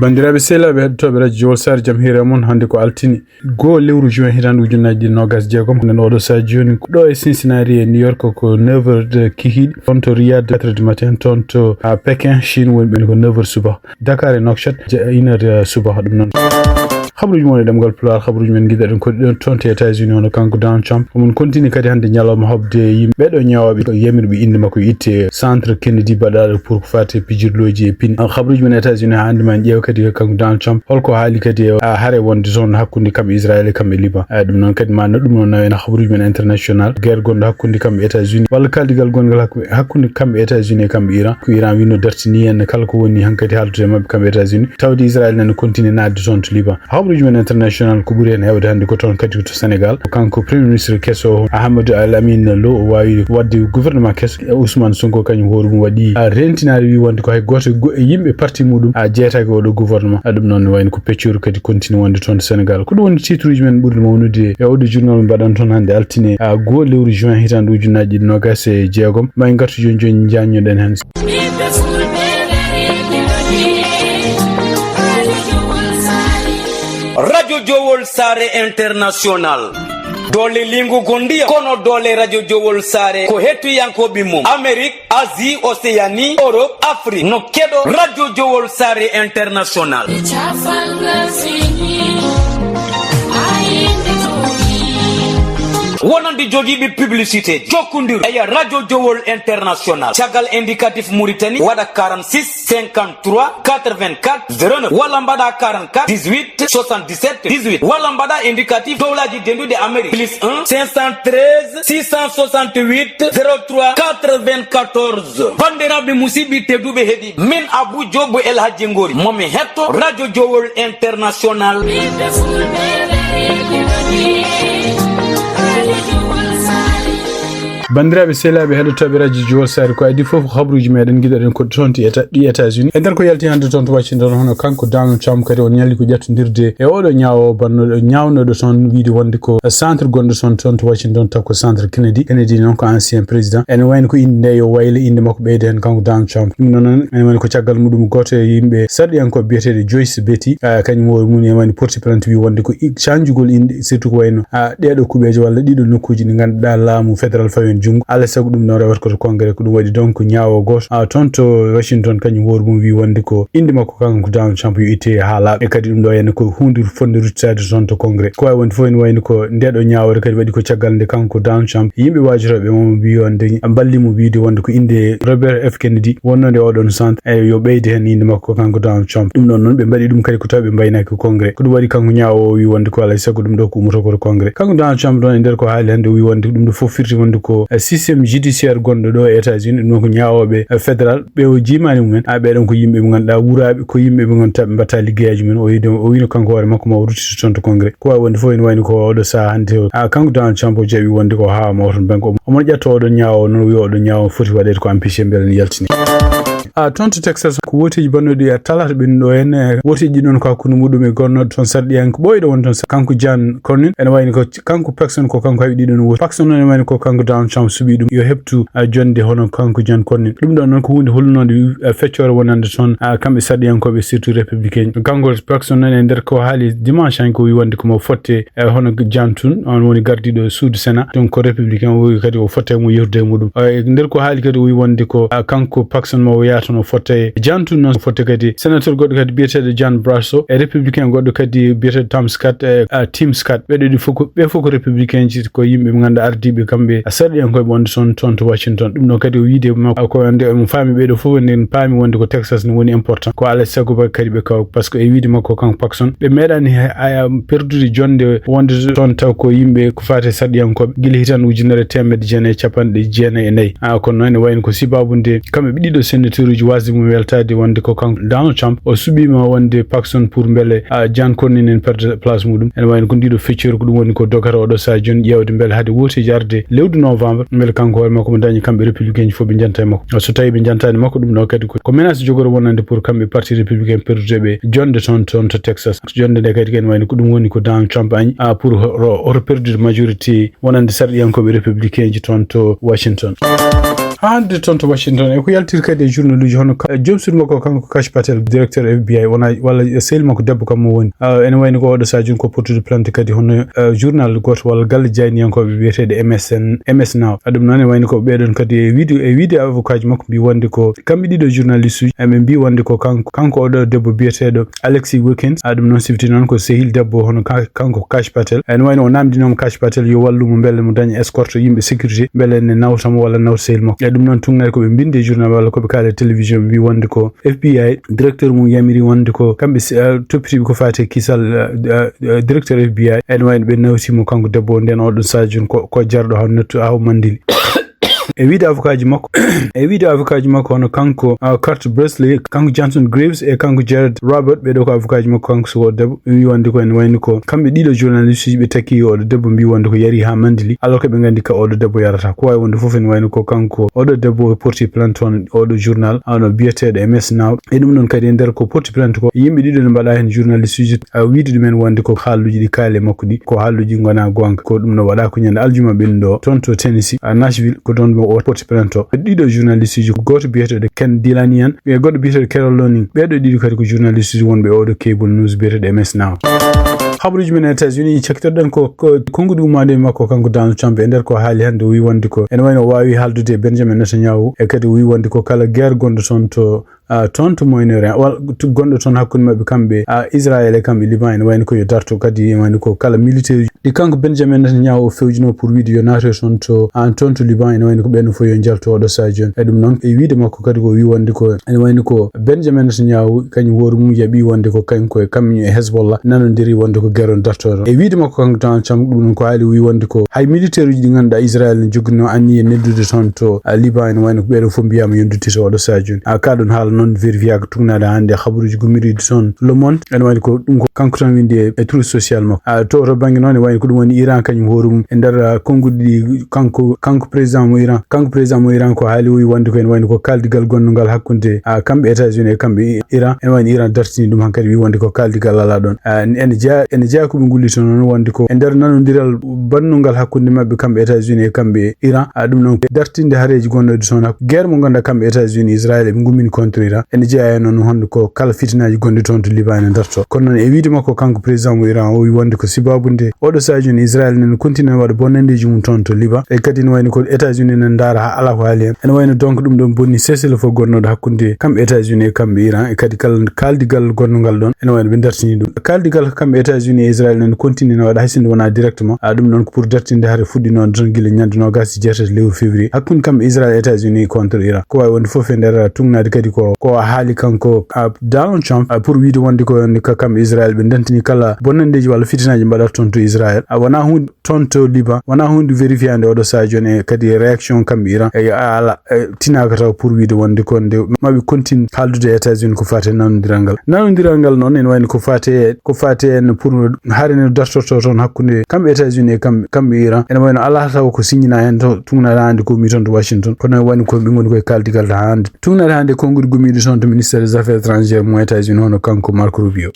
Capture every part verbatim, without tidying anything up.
Banndiraaɓe sehilaaɓe heɗotooɓe radio Jowol Saare, jam hiire mon. Hannde ko altine, goo lewru juin, hitaande ujunnaji ɗiɗi nogas jeegom. Nden oɗo saha jooni ɗo e Cincinnati e New York ko neuf heures de kikiiɗe, toon to Riyad quatre heures du matin, toon to, ah, Pékin, Chine, woni ɓen ko neuf heures subaka. Dakar e Nouakchott, je-, une heure, eh, subaka. Ɗum noon, habaruuji mon e ɗemngal Pulaar, habaruuji men ngiɗaɗen ko ɗon toon to États-Unis, hono kanko Donald Trump. Omo kontini kadi hannde ñalawma hoɓde yimɓe ɓeɗo ñaawɓe, ko yamirɓe innde makko itte centre Kennedy baɗaaɗo pour ko faati pijirlooji e pine. Ah, habaruuji men États-Unis haa hannde ma en ƴeewa kadi kanko Donald Trump holko haali kadi e, ah, hare wonde toon hakkunde kamɓe Israël e kamɓe Liban. Ah, ɗum noon kadi ma no ɗum noon nawi en habaruuji men international, guerre gonɗo hakkunde kamɓe États-Unis, walla kaldigal gongal hakku-, hakkunde kamɓe États-Unis e kamɓe Iran. Ko Iran wino dartini en kala ko woni hankadi haaldude e maɓɓe kamɓe États-Unis. Tawde Israël nana kontini naatde toon to Liban. Habaruuji men international ko ɓuri heen heewde hannde ko toon kadi to Sénégal. Kanko Premier Ministre keso Amadou Al Amine Lo o waawi waɗde gouvernement keso. Ousmane Sonko kañum hoore mum waɗi, a, rentinaade wi wonde ko hay gooto e go-, e yimɓe parti muɗum, a, jeetaaki oɗo gouvernement. A, ɗum noon ne wayno ko peccooru kadi kontini wonde toon to Sénégal. Ko ɗum woni titre uji men ɓurɗi mawnude e oɗo journal mbaɗan toon hannde altine, a, goo lewru juin hitaande ujunnaji ɗiɗi nogas e jeegom. Ma en ngartu jooni jooni njaññoɗen heen. Radio Jowol Saare International. Doole lingu gondiya, kono doole Radio Jowol Saare ko hettuyankooɓe mum. Amérique, Asie, Océanie, Europe, Afrique. No keɗo Radio Jowol Saare International. Wonande jogiiɓe publicité, jokkondir e Radio Jowol International. Caggal indicatif Mauritanie, waɗa quarante-six cinquante-trois quatre-vingt-quatre zéro neuf, walla mbaɗa quarante-quatre dix-huit soixante-dix-sept dix-huit, walla mbaɗa indicatif dowlaji denduɗe Amérique, plus un cinq cent treize six cent soixante-huit zéro trois quatre-vingt-quatorze. Bandiraɓe musidɓe tedduɓe heɗi, min Abou Diop El Hadji Ngori, momi hetto Radio Jowol International. Banndiraaɓe sehilaaɓe heɗotooɓe radio Jowol Saare, ko adii fof ko habaruuji meɗen ngiɗoɗen ko toon to Eta-, ɗi États-Unis. E nder ko yalti hannde toon to Washington, hono kanko Donald Trump kadi on ñalli ko ƴattondirde e oɗo ñaawo bannoɗo, ñaawnoɗo toon wiide wonde ko centre gonɗo toon, toon to Washington, taw ko centre Kennedy. Kennedy noon ko ancien président. Ene wayno ko innde nde yo wayle innde makko ɓeyde heen kanko Donald Trump. Ɗum noon ene wayno ko caggal muɗum gooto e yimɓe sarɗiyankooɓe biyeteeɗo Joyce Beatty, ah, kañum o mum ene wayno porti plainte wi wonde ko i-, canjugol innde, surtout ko wayno, ah, ɗeeɗo kuɓeeje walla ɗiɗo nokkuuji ɗi ngannduɗaa laamu fédéral fawi heen junngo. Alaa e sago ɗum noon rewata ko to Congrès, ko ɗum waɗi donc ñaawo gooto, ah, toon to Washington kañum hoore mum wi wonde ko innde makko kanko Donald Trump yo itte haa laaɓa. E kadi ɗum ɗo ene ko huunde fotnde ruttitaade toon to Congrès. Ko waawi wonde fof ene wayno ko ndeɗo ñaawoore kadi waɗi ko caggal nde kanko Donald Trump, yimɓe waajotooɓe mo mbi wonde mballi mo wiide wonde ko innde Robert F Kennedy wonnoo nde oɗon centre, e yo ɓeyde heen innde makko kanko Donald Trump. Ɗum ɗon noon ɓe mbaɗi ɗum kadi ko taw ɓe mbaynaaki Congrès. Ko ɗum waɗi kanko ñaawo o wi wonde ko alaa e sago ɗum ɗo ko ummoto ko to Congrès. Kanko Donald Trump ɗon e nder ko haali hannde o wi wonde ko ɗum ɗo fof firti wonde ko, eh, système judiciaire gonɗo ɗo e États-Unis, ɗum ɗon ko ñaawooɓe, eh, fédéral, ɓe o jiimaani mumen, a ɓeɗon ko yimɓe ɓe ngannduɗaa wuraaɓe, ko yimɓe ɓe ngannduɗaa ɓe mbaɗta liggeyaaji mumen. O wiide, o wiino kanko hoore makko ma o ruttito toon to Congrès. Ko waawi wonde fof ene wayno ko oɗo sahaa hannde o, a, kanko Donald Trump o jaɓi wonde ko haa ma o toon banque o, omo ƴetta oɗon ñaawo noon, o wiya oɗon ñaawo foti waɗeede ko empêché mbele ne yaltini. A, toon to Texas, ko wooteeji bannoɗi e talaata ɓennuɗo en, e wooteeji ɗi noon ko hakkunde muɗum e gonnooɗo toon sarɗiyanke ɓooyɗo won toon, kanko John Cornyn, ene wayno ko kanko Paxton ko kanko hawi ɗiɗon woote. Paxton noon ene wayno ko kanko Donald Trump suɓi ɗum yo heɓtu, a, jonnde hono kanko John Cornyn. Ɗum ɗon noon ko huunde hollunoonde, a, feccoore wonande toon, a, kamɓe sarɗiyankooɓe surtout républicain. Kanko Paxton noon e nder ko haali dimanche hanki o wi wonde ko mo fotte, e hono John Thune, on woni gardiiɗo suudu Sénat, donc ko républicain, o wi kadi o fotte mo yewtude e muɗum. E nder ko haali kadi o wi wonde ko, a, kanko Paxton mo o yaha toon o fotte e John Thune noon, o fotte kadi sénateur goɗɗo kadi biyeteeɗo John Barrasso, e républicain goɗɗo kadi biyeteeɗo Tom Scott, e, a, Tim Scott. Ɓeɗo ɗi fof ko, ɓe fof ko républicain ji, ko yimɓe ɓe ngannduɗaa ardiiɓe kamɓe, a, sarɗiyankooɓe wonde toon, toon to Washington. Ɗum ɗo kadi o wiide makko ko wonde omo faami ɓeɗo fof enen paami wonde ko Texas ne woni important. Ko alaa e sago ba kadi ɓe kaw, par ce que e wiide makko kanko Paxton, ɓe meeɗaani he-, a, perdude jonnde wonde toon taw ko yimɓe ko faati e sarɗiyankooɓe gila hitaande ujunere teemedde jeenayi e capanɗe jeenayi e nayi. A, kono noon ene wayno ko sibaabu nde kamɓe ɓe ɗiɗo sénateur uji waasde mum weltaade wonde ko kanko Donald Trump o suɓiima wonde Paxton pour mbele, a, John Cornyn en perde place muɗum. Ene wayno ko ndiɗo feccere ko ɗum woni ko dogata oɗo sahaa jooni ƴeewde mbele hade wooteeji arde lewru novembre mbele kanko hoore makko mo dañi kamɓe républicain ji fof ɓe njanta e makko. So tawi ɓe njantaani makko, ɗum ɗo kadi ko, ko menace jogoro wonande pour kamɓe parti républicain perdude ɓe jonnde toon, toon to Texas. Jonnde nde kadi ken wayno ko ɗum woni ko Donald Trump añi, a, pour ho-, ro-, hoto perdude majorité wonande sarɗiyankooɓe républicain ji toon to Washington. Hannde toon to Washington, e ko yaltiri kadi e journaluuji, hono ka-, joom suudu makko kanko Kash Patel, directeur F B I, wona, walla sehil makko debbo kam mo woni. Ah, ene wayni ko oɗo sadio ko portude plainte kadi hono, ah, journal gooto walla galle jayniyankooɓe biyeteeɗo M S N, M S Now. Ah, ɗum noon ene wayni ko ɓeɗon kadi e wiide, e wiide avocat ji makko mbi wonde ko kamɓe ɗiɗo journaliste uji, eɓe mbi wonde ko kanko, kanko oɗo debbo biyeteeɗo Alexis Wilkins. Ah, ɗum noon sifti noon ko sehil debbo hono ka-, kanko Kash Patel. Ene wayno o namdinooma Kash Patel yo wallu mo mbele mo daña escorte yimɓe sécurité, mbele ne nawta mo walla nawta sehil makko. E ɗum noon tugnani ko ɓe mbindi e journal walla ko ɓe kaali e télévision, ɓe mbi wonde ko F B I directeur mum yamiri wonde ko kamɓe si-, ah, toppitiiɓe ko faati e kisal, ah, ah, ah, directeur F B I. Ene wayno ɓe nawti mo kanko debbo o, nden oɗon sadio ko, ko jarɗo haw nettu, haw mandili. E wiide avocat ji makko, e wiide avocat ji makko hono kanko, ah, Kurt Bressler, kanko Johnson Graves e kanko Jared Robert, ɓeɗo ko avocat ji makko kanko suko debbo. Ɓe mbi wonde ko ene wayni ko kamɓe ɗiɗo journaliste uji ɓe takki oɗo debbo mbi wonde ko yari ha mandili, alors que ɓe nganndi ka oɗo debbo yarata. Ko wawi wonde fof ene wayni ko kanko oɗo debbo o porti plainte on oɗo journal, ano biyeteeɗo M S Now. E ɗum noon kadi e nder ko porti plainte ko yimɓe ɗiɗo ne mbaɗa heen journaliste uji, ah, wiide ɗumen wonde ko haalluuji ɗi kaali e makko ɗi, ko haalluuji gona goonga. Ko ɗum no waɗa ko ñande aljuma ɓennuɗo toon to Tennessee, ah, Nashville, ko ɗoon mo o porti plainte o. Ɗiɗo journaliste uji, gooto biyeteeɗo Ken Dilaniyan, e goɗɗo biyeteeɗo Carol Loning. Ɓeeɗo ɗiɗo kadi ko journaliste uji wonɓe e oɗo cable news biyeteeɗo M S Now. Habaruuji men e États-Unis, cakkitorɗen ko, ko konnguɗi ummaade e makko kanko Donald Trump e nder ko haali hannde, o wi wonde ko ene wayno o waawi haaldude e Benjamin Netanyahu, e kadi o wi wonde ko kala guerre gonɗo toon to, ah, toon to Moyen-Orient, walla to gonɗo toon hakkunde maɓɓe kamɓe, ah, Israël e kamɓe Liban, ene wayno ko yo darto kadi, ene wayno ko kala militaire uji ɗi kanko Benjamin Netanyahu o fewjino pour wiide yo naatoy toon to, ah, toon to Liban, ene wayno ko ɓen fof yo njalto oɗo sadio. E ɗum noon, e wiide makko kadi ko wi wonde ko ene wayno ko Benjamin Netanyahu kañum hoore mum yaɓi wonde ko kanko e kamɓe e Hezbollah nanodiri wonde ko guerre on dartoto. E wiide makko kanko Donald Trump, ɗum noon ko haali o wi wonde ko hay militaire uji ɗi ngannduɗaa Israël ne joginoo anniye neldude toon to, ah, Liban, ene wayno ko ɓeeɗo fof mbiyaama yo duttito oɗo sadio. Ah, ka ɗon haala noon vérifiaka tugnaade hannde habaruuji gummiriiɗi toon Le Monde, ene wayno ko ɗum ko kanko tan windi e, e truc social makko. Ah, to, to bannge noon ene wayno ko ɗum woni Iran kañum hoore mum e nder, ah, konnguɗi ɗi kanko, kanko président mo Iran, kanko président mo Iran ko haali o wi wonde ko ene wayno ko kaaldigal gonnungal hakkunde, ah, kamɓe États-Unis e kamɓe Iran. Ene wayno Iran dartini ɗum hankadi wi wonde ko kaaldigal alaa ɗoon. Ah, ene jeya, ene jeya ko ɓe ngullito noon wonde ko e nder nanondiral bannungal hakkunde maɓɓe kamɓe États-Unis e kamɓe Iran. Ah, ɗum noon dartinde hareeji gonɗoɗi toon hakku-, guerre mo ngannduɗaa kamɓe États-Unis, Israël eɓe ngummini contre Iran. Ene jeya e noon wonde ko kala fitinaaji gonɗi toon to Liban ene darto. Kono noon e wiide makko kanko président mo Iran o wi wonde ko sibabude oɗo sadio ne Israël ene continue waɗa bonnandeeji mum toon to Liban. E kadi ene wayno ko États-Unis ene ndaara haa alaa ko haali heen. Ene wayno donc ɗum ɗoon bonni cessez-le-feu gonnooɗo hakkunde kamɓe États-Unis e kamɓe Iran. E kadi kala kaaldigal gonnungal ɗoon ene wayno ɓe dartini ɗum. Kaaldigal kamɓe États-Unis e Israël ene continue ne waɗa hay sinno wonaa directement. Ah, ɗum noon ko pour dartinde hare fuɗɗinoonde toon gila ñande noogaas e jeetati lewru février hakkunde kamɓe Israël e États-Unis contre Iran. Ko wawi wonde fof e nder tugnaade kadi ko, ko haali kanko, ah, Donald Trump, ah, pour wiide wonde ko wonde ka kamɓe Israël ɓe dentini kala bonnandeeji walla fitinaaji mbaɗata toon to Israël. Ah, wonaa huunde toon to Liban, wonaa huunde vérifiande oɗo sadio ne kadi réaction kamɓe Iran. E ala, e tinaaka taw pour wiide wonde ko nde maɓe continue haaldude e États-Unis ko faati e nanondiral ngal. Nanondiral ngal noon ene wayno ko faati e, ko faati en pour hare no dartorto toon hakkunde kamɓe États-Unis e kamɓe, kamɓe Iran. Ene wayno alaa taw ko signina heen to tugnaade hannde ko mi toon to Washington. Kono wayno ko ɓe ngoni koye kaaldigal haa hannde. Tugnaade hannde konnguɗi gummiiɗi toon to ministère des affaires étrangères mo États-Unis hono kanko Marco Rubio.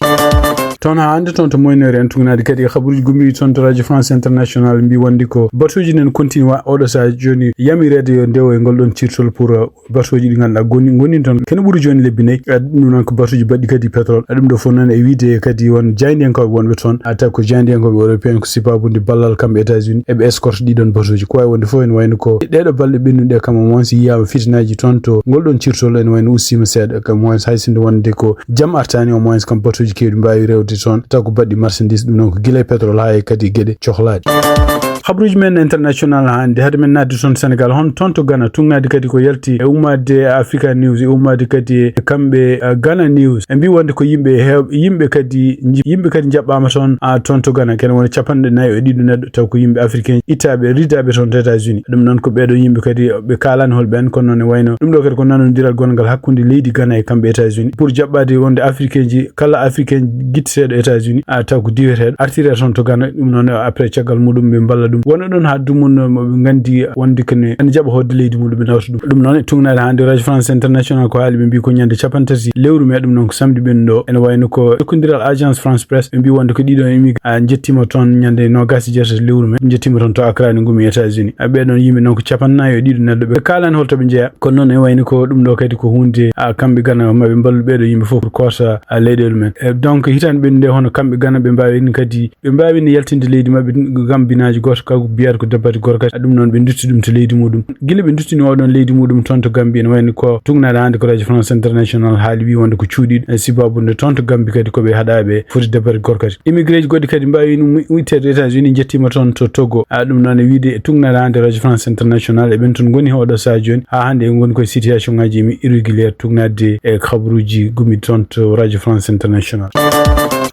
Toon haa hannde toon to Moyen-Orient tugnaade kadi e habaruuji gummiiɗi toon to Radio France International mbi wonde ko batuuji nen continue wa oɗo sadio jooni yamireede yo ndewo e ngol ɗoon cirtol pour, uh, batuuji ɗi ngannduɗaa goni, ngoni toon kene ɓuri jooni lebbi nayi. Eh, ɗum noon ko batuuji baɗɗi kadi pétrole. Eh, ɗum ɗo fof noon e wiide kadi won jaayndiyankooɓe wonɓe toon, ah, taw ko jaayndiyankooɓe européen ko sibabude ballal kamɓe États-Unis eɓe escorte ɗiɗon batuuji. Ko wawi wonde fof ene wayno ko ɗeɗo balɗe ɓennuɗe kam au moins yiyama fitinaaji toon to ngol ɗoon cirtol ene wayno ustiima seeɗa kam au moins hay sinno wonde ko jam artaani au moins kam batuuji keewɗi mbaawi rewde toon taw ko baɗɗi marchandise ɗum noon ko gila e pétrole haa e kadi geɗe cohlaaɗe. Habaruuji men international hannde, hade men naatde toon Sénégal, hono toon to Ghana, tugnaade kadi ko yalti e ummaade Africa News, e ummaade kadi e kamɓe, eh, Ghana News. E mbi wonde ko yimɓe heew-, yimɓe kadi nji-, yimɓe kadi njaɓɓaama toon, ah, toon to Ghana, kene woni capanɗe nayo e ɗiɗo neɗɗo, taw ko yimɓe africain ittaaɓe, riddaaɓe toon to États-Unis. Ɗum noon ko ɓeeɗo yimɓe kadi ɓe kaalaani hol ɓeen, kono noon e wayno ɗum ɗo kadi ko nanondiral gonngal hakkunde leydi Ghana e kamɓe États-Unis pour jaɓɓaade wonde africain ji kala africain gitteteeɗo États-Unis, a taw ko diweteeɗo, artire toon to Ghana. Ɗum noon, après caggal muɗum, ɓe mballa Wona ɗon haa dumunno mo ɓe nganndi wonde ko ne ene jaɓa hoɗde leydi muɗum, ɓe nawta ɗum. Ɗum noon e tugnaade hannde Radio France International ko haali, ɓe mbii ko ñande capanɗe tati lewru mee, ɗum noon ko samedi ɓennuɗo. Ene wayno ko jokkondiral Agence France Presse, ɓe mbii wonde ko ɗiɗo immigré a njettiima toon ñande noogaas e jeetati lewru mee, njettiima toon to Accra, ne ngumi États-Unis. A ɓee ɗoon yimɓe noon ko capanɗe nayi e ɗiɗo neɗɗo, ɓe kaalaani hol to ɓe njeyaa. Kono noon ene wayno ko ɗum ɗo kadi ko huunde a kamɓe Gana maɓe mballu ɓee ɗo yimɓe fof pour koosa a leyɗeele men. E, donc hitaande ɓennude hono kamɓe Gana ɓe mbaawi kadi ɓe mbaawino yaltinde leydi maɓɓe ngam binaaji gooto, ka biyata ko dabbati gorkati. Ɗum noon ɓe ndutti ɗum to leydi muɗum. Gila ɓe nduttini oɗon leydi muɗum toon to Gambie, ene wayno ko tugnaade hannde ko Radio France International haali, wi wonde ko cuuɗiiɗo. E, sibabu nde toon to Gambie kadi ko ɓe haɗaaɓe foti dabbati gorkati. Immigré ji goɗɗi kadi mbaawi ɗum itteede États-Unis, njettiima toon to Togo. A, ɗum noon e wiide e tugnaade hannde Radio France International, e ɓen toon ngoni oɗo sahaa jooni. Haa hannde en ngoni koye situation ngaji irrégulière tugnaade e kabaruuji gumi toon to Radio France International.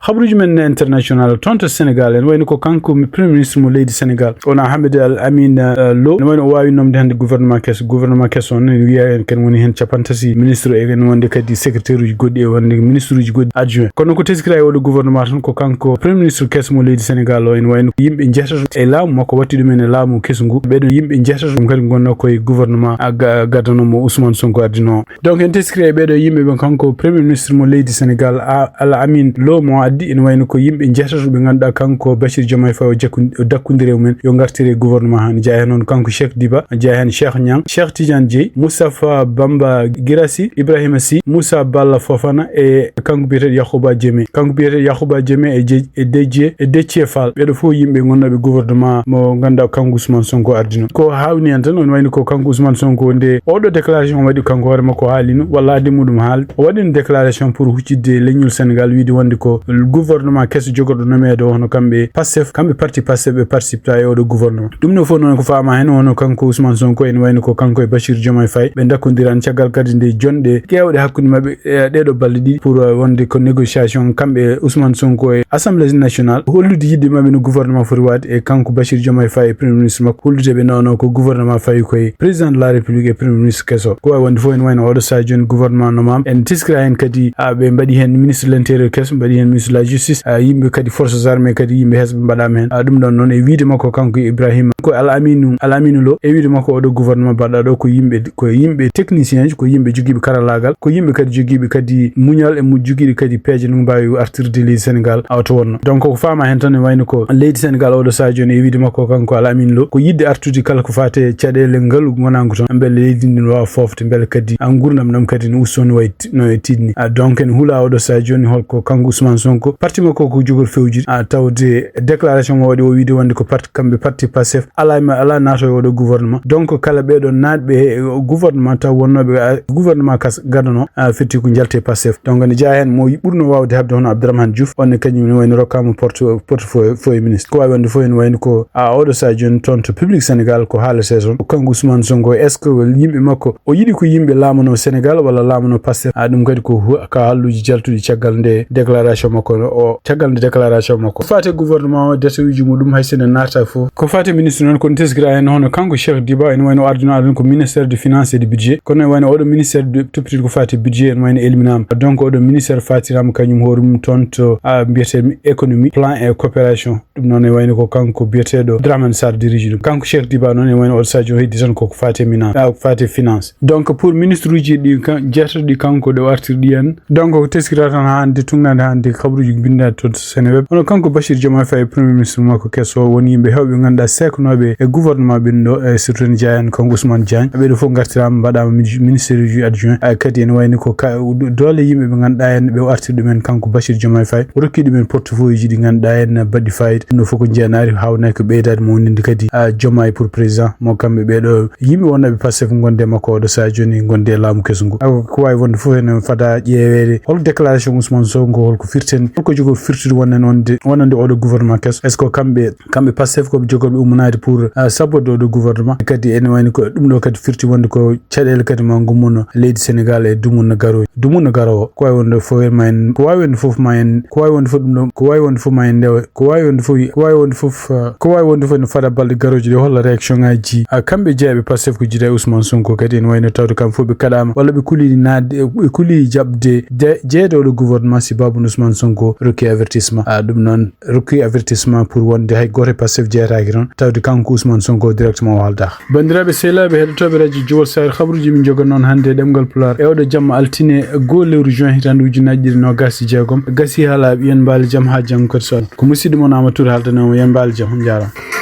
Habaruuji men international, toon to Sénégal, ene wayno ko kanko mi Premier Ministre mo leydi Sénégal, on Ahmed Al Amin, eh, Lo. Ene wayno o waawi nomde hannde gouvernement keso. Gouvernement keso on, ene wiya en ken woni heen capanɗe tati ministre, e ene wonde kadi secrétaire uji goɗɗi, e wonde ministre uji goɗɗi adjoint. Kono ko teskira e oɗo gouvernement tan ko kanko Premier Ministre keso mo leydi Sénégal o, ene wayno yimɓe jeetato e laamu makko watti ɗum en e laamu keso ngu. Ɓeɗon yimɓe jeetato ɗum kadi gonno koye gouvernement a ga-, gadano mo Ousmane Sonko addino. Donc, en teskiri e ɓeeɗo yimɓe ɓen, kanko Premier Ministre mo leydi Sénégal, a-, Al Amin Lo mo addi, ene wayno ko yimɓe jeetato ɓe ngannduɗaa kanko Bassirou Diomaye Faye o jakku-, o dakkundiri e mumen, yo ngartire e gouvernement han. Jeyaa heen noon kanko Cheikh Diba, jeyaa heen Cheikh Niang, Cheikh Tidiane Dièye, Moustapha Bamba Guirassy, Ibrahima Sy, Moussa Balla Fofana e kanko biyeteeɗo Yakhouba Diémé. Kanko biyeteeɗo Yakhouba Diémé e Je-, e Déthié, e Déthié Fall. Ɓeeɗo fof yimɓe ngonnooɓe gouvernement mo ngannduɗaa kanko Ousmane Sonko addino. Ko hawni en tan, on wayno ko kanko Ousmane Sonko nde oɗo déclaration waɗi kanko hoore makko haalino, walla addi muɗum haalde. O waɗino déclaration pour huccitde leñol Sénégal, wiide wonde ko gouvernement keso jogorɗo nomeede o, hono kamɓe Pastef, kamɓe parti Pastef ɓe participta e oɗo gouvernement. Ɗum ɗo fof noon ko faama heen, hono kanko Ousmane Sonko, ene wayno ko kanko e Bassirou Diomaye Faye, ɓe dakkondirani caggal kadi nde jonɗe keewɗe hakkunde maɓɓe, e ɗeeɗo balɗe ɗiɗi pour, eh, wonde ko négociation kamɓe e Ousmane Sonko e Assemblée nationale, hollude yiɗde maɓɓe no gouvernement foti waɗde e kanko Bassirou Diomaye Faye e Premier Ministre makko, hollude ɓe noon ko gouvernement fawi koye Président de la République e Premier Ministre keso. Ko wawi wonde fof ene wayno oɗo sahaa jooni gouvernement nomaama. En teskira heen kadi, a, ɓe mbaɗi heen ministre de l'intérieur keso, mbaɗi heen ministre de la justice, a, yimɓe kadi forces armées kadi yimɓe hesɓe mbaɗaama heen. A, ɗum ɗon noon e wiide makko kanko Ibrahima, ko Al Aminu, Al Aminu Lo, e wiide makko oɗo gouvernement mbaɗɗa ɗo ko yimɓe, ko yimɓe technicien ji, ko yimɓe jogiiɓe karallaagal, ko yimɓe kadi jogiiɓe kadi muñal e mu-, jogiiɓe kadi peeje no mbaawi artirde leydi Sénégal awa to wonno. Donc ko faama heen tan ene wayno ko leydi Sénégal oɗo sahaa jooni e wiide makko kanko Al Aminu Lo, ko yiɗde artude kala ko faati e caɗeele ngalu ngonangu toon, mbele leydi ndi no waawa foofde, mbele kadi a nguurndam ɗam kadi no usto no wayi ti-, no e tiiɗni. A, donc ene hula oɗo sahaa jooni holko kanko Ousmane Sonko, parti makko ko jogori fewjude, a, tawde déclaration mo waɗi o wiide wonde ko parti, kamɓe parti Pastef alaa ma, alaa naato e oɗo gouvernement. Donc kala ɓeeɗo naatɓe e gouvernement taw wonnooɓe, a, gouvernement kas gadano, a, firti ko njalte Pastef. Donc ene jeyaa heen mo ɓurno waawde haɓde hono Abdourahmane Diouf, on ne kañum ne wayno rokkaama porte-, portefeuille, feuille ministre. Ko wawi wonde fof ene wayno ko, a, oɗo sahaa jooni toon to Public Sénégal ko haalete toon. Ko kanko Ousmane Sonko, est-ce que yimɓe makko, o yiɗi ko yimɓe laamanoo Sénégal walla laamanoo Pastef? A, ɗum kadi ko hu-, ka halluuji jaltuɗi caggal nde déclaration makko o, caggal nde déclaration makko. Ko faati gouvernement o, détail uji muɗum hay so ene naata fof. Ko faati ministre noon, kono teskira heen hono kanko Cheikh Diba, ene wayno ardino adan ko ministère de finance et de budget. Kono ene wayno oɗo ministère de toppitiri ko faati budget, ene wayno elminaama. Donc oɗo ministère faatiraama kañum hoore mum toon to, a, mbiyetee économie, plan et coopération. Ɗum noon ene wayno ko kanko biyeteeɗo Dramane Sarr diriji ɗum. Kanko Cheikh Diba noon ene wayno oɗo sahaa jooni heddi tan koko faati e mina-, a, faati e finance. Donc pour ministre uji ɗi kan-, jeetato ɗi kanko ɗo artirɗi en. Donc ko teskira tan hannde, tugnaade hannde kabaruuji binndaaɗi toon to Seneweb. Hono kanko Bachir Diomaye Faye, Premier Ministre makko keso, woni yimɓe heewɓe ngannduɗaa seeknooɓe e gouvernement ɓen ɗo, e surtout en jeyaa heen kanko Ousmane Diagne. Ɓeeɗo fof ngartiraama mbaɗaama mini-, ministère uji adjoint. A, kadi ene wayno ko ka-, doole yimɓe ɓe ngannduɗaa en ɓe o artir ɗumen kanko Bachir Diomaye Faye. O rokki ɗumen portefeuille uji ɗi ngannduɗaa en baɗɗi fayida. Ɗum ɗo fof ko njeenaari, haawnaa ko ɓeydaade mawninde kadi, a, Diomaye pour président mo kamɓe ɓeeɗo yimɓe wonnooɓe Pastef ngonde makko oɗo sahaa jooni ngonde e laamu keso ngu. A, ko waawi wonde fof ene fada ƴeeweede hol déclaration Ousmane Sonko, holko firtani, holko jogori firtude wonnen wonde, wonande oɗo gouvernement keso. Est-ce que kamɓe, kamɓe Pastef ko ɓe jogorɓe ummonaade pour, a, sabborde oɗo gouvernement? Kadi ene wayno ko ɗum ɗo kadi firti wonde ko caɗeele kadi ma ngummono leydi Sénégal e dumunna garooji, dumunna garoowo. Ko waawi wonde fof ma en, ko waawi wonde fof ma en, ko waawi wonde fof ɗum ɗo, ko waawi wonde fof ma en ndewa, ko waawi wonde fof, ko waawi wonde fof, uh, ko waawi wonde fof no fada balɗe garooje ɗe, holla réaction ngaji, a, kamɓe jeeyaɓe Pastef ko jiidaa e Ousmane Sonko kadi ene wayno tawde kamɓe fof ɓe kaɗaama walla ɓe kuli naatde, ɓe kuli jaɓde de-, jeeyde oɗo gouvernement sibabu no Ousmane Sonko Sonko rokki avertissement. A ɗum noon rokki avertissement pour wonde hay gooto e Pastef jeyataaki toon, tawde kanko Ousmane Sonko directement o haaldaaka. Banndiraaɓe sehlaaɓe heɗotooɓe radio Jowol Sahel, habruuji min njoga noon hannde e ɗemngal Pulaar e oɗo jamma altine goo lewru juin hitaande ujunnaji ɗiɗi noogas e jeegom. Gasi haa laaɓi, yo en mbaali jam haa janngo kadi so Allah. Ko musiɗɗo mon Amadou Touré haaldanoo mo, yo en mbaali jam, on njaaraama.